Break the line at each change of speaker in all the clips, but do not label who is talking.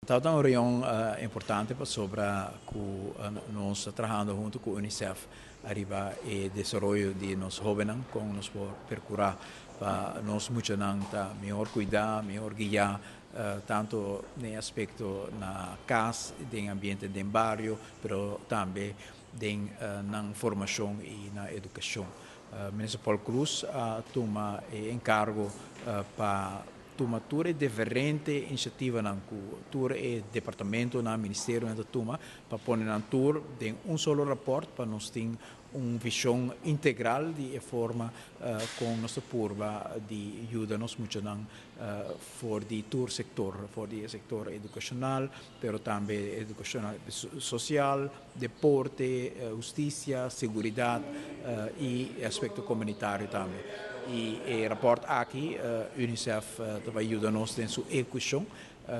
Tabata un reunion importante pasobra cu nos ta trahando hunto cu UNICEF ariba e desaroyo di nos hobennan, con nos por percura pa nos muchanan ta mihor cuida, mihor guia, tanto den aspecto na cas, den ambiente den bario, pero tambe den nan formacion y na educacion. Minister Paul Croes a tuma e encargo pa tuma tur e diferente iniciativanan cu tur e departamentonan, ministerionan ta tuma, pa pone nan tur den un solo rapport pa nos tin un vision integral di e forma con nos ta purba di yuda nos muchanan for di tur sector, for di e sector educacional, pero tambe educacional social, deporte, husticia, seguridad y aspecto comunitario tambe. Y e rapport aki, UNICEF ta bay yuda nos den su ehecucion.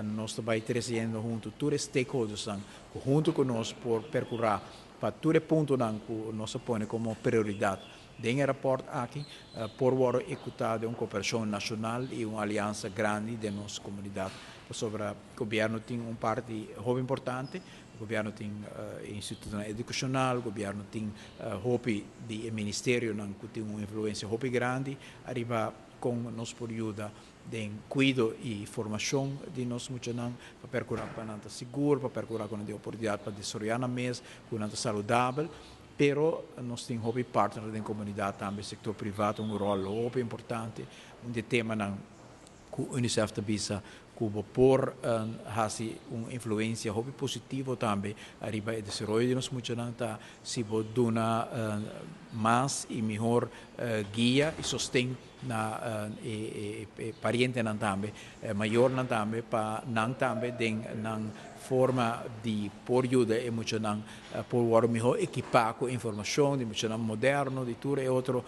Nos ta bay treciendo hunto tur e stakeholdersnan cu hunto cu nos por percura pa tur e puntonan cu nos a pone como prioridad den e rapport aki por wordo ehecuta den un cooperacion nacional y un aliansa grandi den nos comunidad. Pasobra gobierno tin un parti hopi importante, gobierno tin institutonan educacional, gobierno tin hopi di e ministerionan cu tin un influencia hopi grandi ariba con nos por yuda den cuido y formacion di nos muchanan pa percura pa nan ta sigur, pa percura cu nan tin oportunidad pa desaroya nan mes, cu nan ta saludabel. Pero nos tin hopi partner den comunidad tambe, sector priva un rol hopi importante. Un di e temanan cu UNICEF ta bisa cu bo por haci un influencia hopi positivo tambe ariba e desaroyo di nos muchanan ta si bo duna mas y mihor guia y sosten na e parientenan tambe, mayornan tambe, pa nan tambe den nan forma di por yuda e muchanan por wordo mihor ekipa cu informacion di muchanan moderno, di tur e otro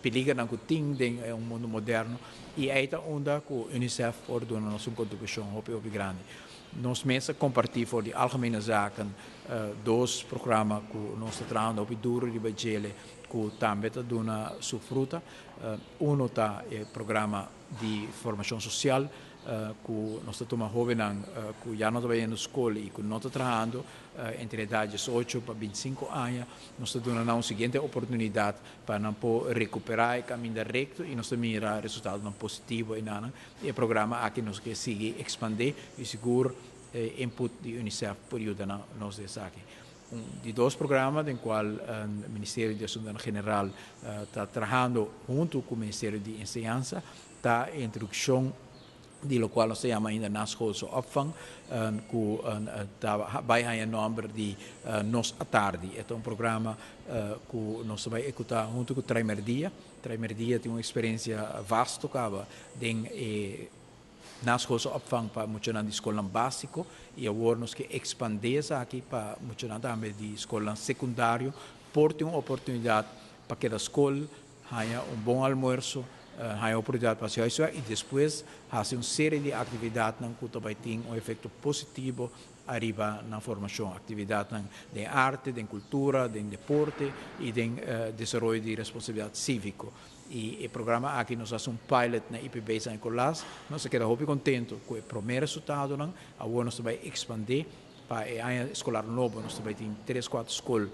peligernan cu tin den un mundo moderno, y ey ta unda cu UNICEF por duna nos un contribucion hopi hopi grandi. Nos mes a comparti for di Algemene Zaken dos programa cu nos ta trahando hopi duro riba djele cu tambe ta duna su fruta. Uno ta e programa di formacion social cu nos ta tuma hobennan cu ya no ta bayendo scol y cu no ta trahando entre edad 18 pa 25 aña. Nos ta duna nan un siguiente oportunidad pa nan por recupera e caminda recto y nos ta mira resultadonan positivo eynan. E programa aki nos ke sigui expande y sigur input di UNICEF por yuda nos den esaki. Un di dos programa den cual Ministerio di Asuntonan General ta trahando hunto cu Ministerio di Enseñansa ta e introduccion di locual nos ta yama ainda naschoolse opvang, cu ta bay haya nomber di Nos Atardi. E ta un programa cu nos ta bay ehecuta hunto cu Traimerdia. Traimerdia tin un experiencia vasto caba den e naschoolse opvang pa muchanan di scolnan basico y awor nos ke expande esaki pa muchanan tambe di scolnan secundario por tin un oportunidad pa keda scol, haya un bon almuerzo, haya oportunidad pa haci huiswerk y despues haci un serie di actividadnan cu ta bay tin un efecto positivo ariba nan formacion, actividadnan den arte, den cultura, den deporte y den desaroyo di responsabilidad civico. Y e programa aki nos haci un pilot na IPB San Nicolas, nos a keda hopi contento cu e prome resultadonan. Awor nos ta bay expande pa e aña escolar nobo, nos ta bay tin tres, cuatro scol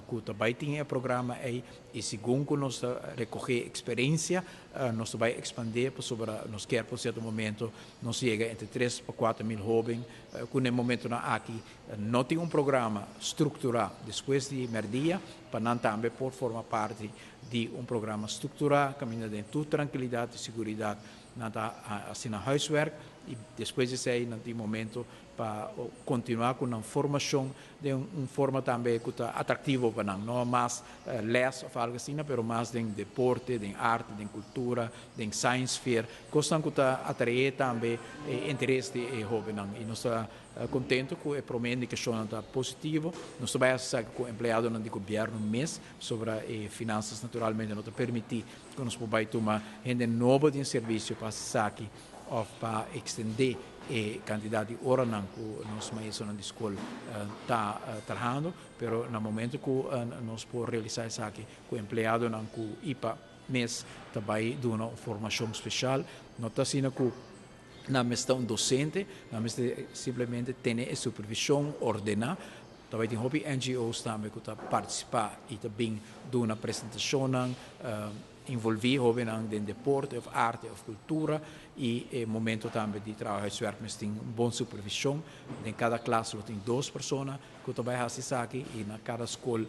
cu ta bay tin e programa ey y segun cu nos ta recoge experiencia nos ta bay expande pasobra nos kier pa un cierto momento nos yega entre 3 pa 4 mil hoben cu na e momentonan aki no tin un programa structura despues di merdia pa nan tambe por forma parti di un programa structura caminda den tur trankilidad y seguridad nan ta haci nan huiswerk y despues di esey nan tin momento pa continua cu nan formacion den un forma tambe cu ta atractivo pa nan, no mas les of algo asina, pero mas den deporte, den arte, den cultura, den science fair, cosnan cu ta atrae tambe interes di e hobennan, y nos ta contento cu e prome indicacionnan ta positivo. Nos ta bay haci cu empleadonan di gobierno mes, sobre e finanzas naturalmente no ta permiti cu nos por bay tuma hende nobo den servicio pa esaki of pa extende e cantidad di oranan cu nos maestronan di scol ta trahando, pero na momento cu nos por realisa esaki cu empleadonan cu IPA mes ta bay duna un formacion special, no ta asina cu Nan mester un docente, nan mester simplemente tene e supervision ordena. Tambe tin hopi NGO's tambe cu ta participa y ta bin duna presentacion, envolvi hobennan den deporte of arte of cultura y e momento tambe di traha huiswerk mester tin bon supervision. Den cada klas lo tin dos persona cu ta bay haci esaki y na cada scol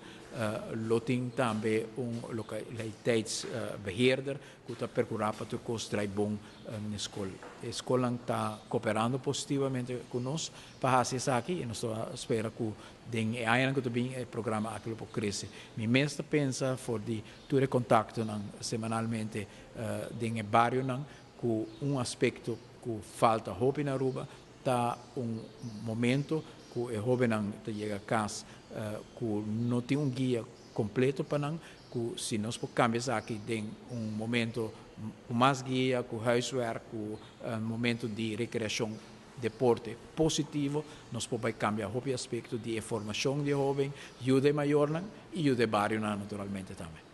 lo tin tambe un lokaliteitsbeheerder cu ta percura pa tur cos draai bon na scol. E scolnan ta cooperando positivamente cu nos pa haci esaki y nos ta spera cu den e añanan cu ta bin e programa aki lo por crece. Mi mes ta pensa for di tur e contactonan semanalmente den e barionan cu un aspecto cu falta hopi na Aruba ta un momento cu e hobennan ta yega cas cu no tin un guia completo pa nan, cu si nos por cambia esaki den un momento cu mas guia, cu huiswerk, cu un momento di recreacion, deporte positivo, nos por cambia hopi aspecto di formacion di hoben, yuda mayornan y yuda barionan naturalmente tambe.